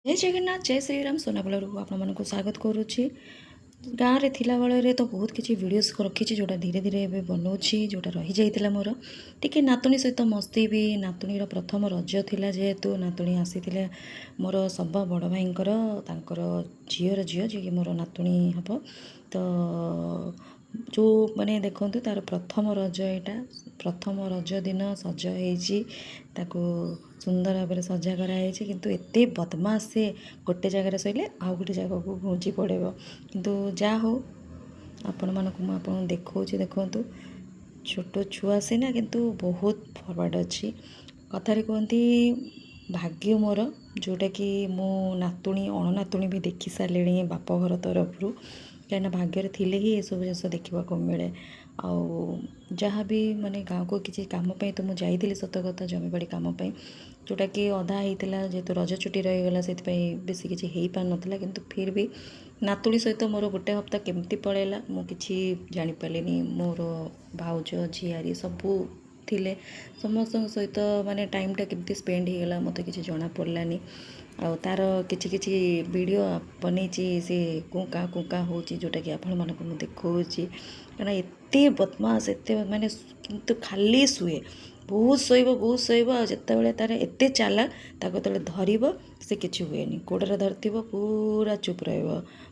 ଜୟ ଜଗନ୍ନାଥ, ଜୟ ଶ୍ରୀରାମ। ସୋନାପୁରରୁ ଆପଣମାନଙ୍କୁ ସ୍ୱାଗତ କରୁଛି। ଗାଁରେ ଥିଲାବେଳରେ ତ ବହୁତ କିଛି ଭିଡ଼ିଓସ୍ ରଖିଛି, ଯେଉଁଟା ଧୀରେ ଧୀରେ ଏବେ ବନାଉଛି, ଯେଉଁଟା ରହିଯାଇଥିଲା ମୋର। ଟିକେ ନାତୁଣୀ ସହିତ ମସ୍ତି ବି। ନାତୁଣୀର ପ୍ରଥମ ରଜ ଥିଲା ଯେହେତୁ, ନାତୁଣୀ ଆସିଥିଲେ। ମୋର ସବା ବଡ଼ ଭାଇଙ୍କର, ତାଙ୍କର ଝିଅର ଝିଅ, ଯିଏକି ମୋର ନାତୁଣୀ ହେବ। ତ ଯେଉଁ ମାନେ ଦେଖନ୍ତୁ, ତା'ର ପ୍ରଥମ ରଜ ଏଇଟା। ପ୍ରଥମ ରଜ ଦିନ ସଜ ହେଇଛି, ତାକୁ ସୁନ୍ଦର ଭାବରେ ସଜା କରାହେଇଛି। କିନ୍ତୁ ଏତେ ବଦମାସ ସେ, ଗୋଟେ ଜାଗାରେ ଶୋଇଲେ ଆଉ ଗୋଟେ ଜାଗାକୁ ଘୁଞ୍ଚି ପଡ଼ିବ। କିନ୍ତୁ ଯାହା ହଉ, ଆପଣମାନଙ୍କୁ ମୁଁ ଆପଣଙ୍କୁ ଦେଖାଉଛି, ଦେଖନ୍ତୁ। ଛୋଟ ଛୁଆ ସିନା, କିନ୍ତୁ ବହୁତ ଫରୱାର୍ଡ଼ ଅଛି। କଥାରେ କୁହନ୍ତି, ଭାଗ୍ୟ ମୋର, ଯେଉଁଟାକି ମୁଁ ନାତୁଣୀ, ଅଣନାତୁଣୀ ବି ଦେଖି ସାରିଲିଣି ବାପ ଘର ତରଫରୁ। କାହିଁକିନା ଭାଗ୍ୟରେ ଥିଲେ ହିଁ ଏସବୁ ଜିନିଷ ଦେଖିବାକୁ ମିଳେ। ଆଉ ଯାହା ବି ମାନେ ଗାଁକୁ କିଛି କାମ ପାଇଁ ତ ମୁଁ ଯାଇଥିଲି, ସତ କଥା, ଜମିବାଡ଼ି କାମ ପାଇଁ, ଯେଉଁଟାକି ଅଧା ହେଇଥିଲା। ଯେହେତୁ ରଜ ଛୁଟି ରହିଗଲା, ସେଥିପାଇଁ ବେଶୀ କିଛି ହେଇପାରିନଥିଲା। କିନ୍ତୁ ଫିର୍ ବି ନାତୁଣୀ ସହିତ ମୋର ଗୋଟେ ହପ୍ତା କେମିତି ପଳେଇଲା, ମୁଁ କିଛି ଜାଣିପାରିଲିନି। ମୋର ଭାଉଜ, ଝିଆରୀ ସବୁ ଥିଲେ। ସମସ୍ତଙ୍କ ସହିତ ମାନେ ଟାଇମ୍ଟା କେମିତି ସ୍ପେଣ୍ଡ ହେଇଗଲା, ମୋତେ କିଛି ଜଣାପଡ଼ିଲାନି। ଆଉ ତା'ର କିଛି କିଛି ଭିଡ଼ିଓ ବନେଇଛି, ସେ କୁଙ୍କା କୁଙ୍କା ହେଉଛି, ଯେଉଁଟାକି ଆପଣମାନଙ୍କୁ ମୁଁ ଦେଖାଉଛି। କାରଣ ଏତେ ବଦମାସ, ଏତେ ମାନେ, କିନ୍ତୁ ଖାଲି ଶୁଏ, ବହୁତ ଶୋଇବ, ବହୁତ ଶୋଇବ। ଆଉ ଯେତେବେଳେ ତା'ର ଏତେ ଚାଲାକ, ତାକୁ ଯେତେବେଳେ ଧରିବ, ସେ କିଛି ହୁଏନି। ଗୋଡ଼ରେ ଧରିଥିବ, ପୁରା ଚୁପ୍ ରହିବ,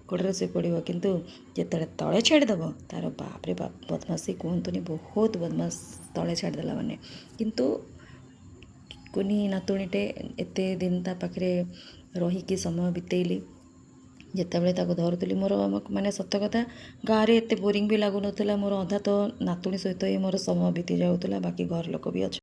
ଗୋଡ଼ରେ ଶୋଇପଡ଼ିବ। କିନ୍ତୁ ଯେତେବେଳେ ତଳେ ଛାଡ଼ିଦେବ, ତା'ର ବାପରେ ବାପ, ବଦମାସି କୁହନ୍ତୁନି, ବହୁତ ବଦମାସ ତଳେ ଛାଡ଼ିଦେଲା ମାନେ। କିନ୍ତୁ କୁନି ନାତୁଣୀଟେ, ଏତେ ଦିନ ତା ପାଖରେ ରହିକି ସମୟ ବିତେଇଲି। ଯେତେବେଳେ ତାକୁ ଧରୁଥିଲି, ମୋର ମାନେ ସତ କଥା, ଗାଁରେ ଏତେ ବୋରିଂ ବି ଲାଗୁନଥିଲା। ମୋର ଅଧା ତ ନାତୁଣୀ ସହିତ ହିଁ ମୋର ସମୟ ବିତି ଯାଉଥିଲା। ବାକି ଘର ଲୋକ ବି ଅଛନ୍ତି।